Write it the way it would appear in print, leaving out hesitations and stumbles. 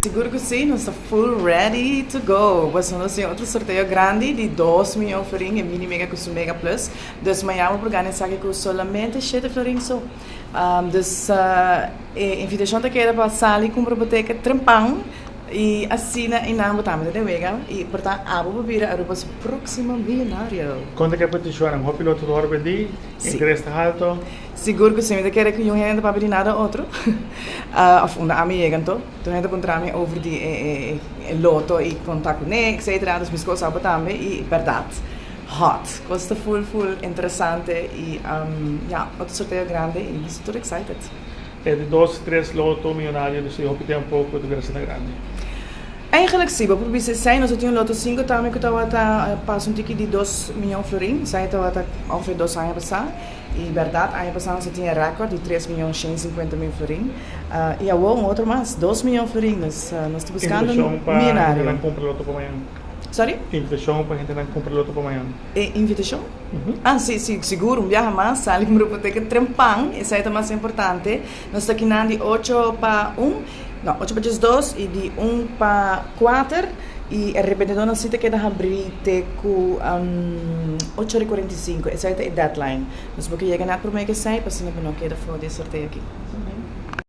Sigur cu si, nos ta full ready to go. Pasobra nos tin otro sorteo grandi di 2 miyon florin, e Mini Mega cu su Mega Plus. Dus mañan bo por gana esaki cu solamente 7 florin so. Dus e invitacion ta keda pa sali cumpra bo ticket trempan y asina y nan bo tambe den wega y por ta abo bo bira Aruba su proximo miyonario. Conta cu e peticion, hopi loto ta wordo bendi, interes ta halto. Sigur cu si, mi kier cu un hende pa nada otro. Of unda ami yega anto. Tur hende puntra mi over di e loto y conta cu ne, etc. Dus mi cos abo tambe y berdad. Hot. Cos ta full full interesante y ja, otro sorteo grandi y mi ta excited. E di dos, tres loto miyonario di hopi tempo cu ta bira grandi. Eigenlijk si, bo por bisa esey, nos tin loto 5 tambe cu tabata pasa un tiki di 2 miyon florin, esey tabata ongeveer 2 aña pasa. Y berdad, aña pasa nos tin record di 3 miyon 150 mil florin. Y awor un otro mas, 2 miyon florin, nos ta buscando Invitacion pa miyonario. hende cumpra loto pa mañan. Sorry? Invitacion pa hende cumpra loto pa mañan. E invitacion? Ah, si, sigur, un biaha mas, sali cumpra bo ticket trempan, esey ta mas importante. Nos ta aki di 8 pa 1, no, 8 pa 2 y di 1 pa 4 y e rebendedor nan ta keda habri te cu 8:45, esey ta e deadline. Nos por yega na prome cu 6, pa asina no keda for di sorteo aki.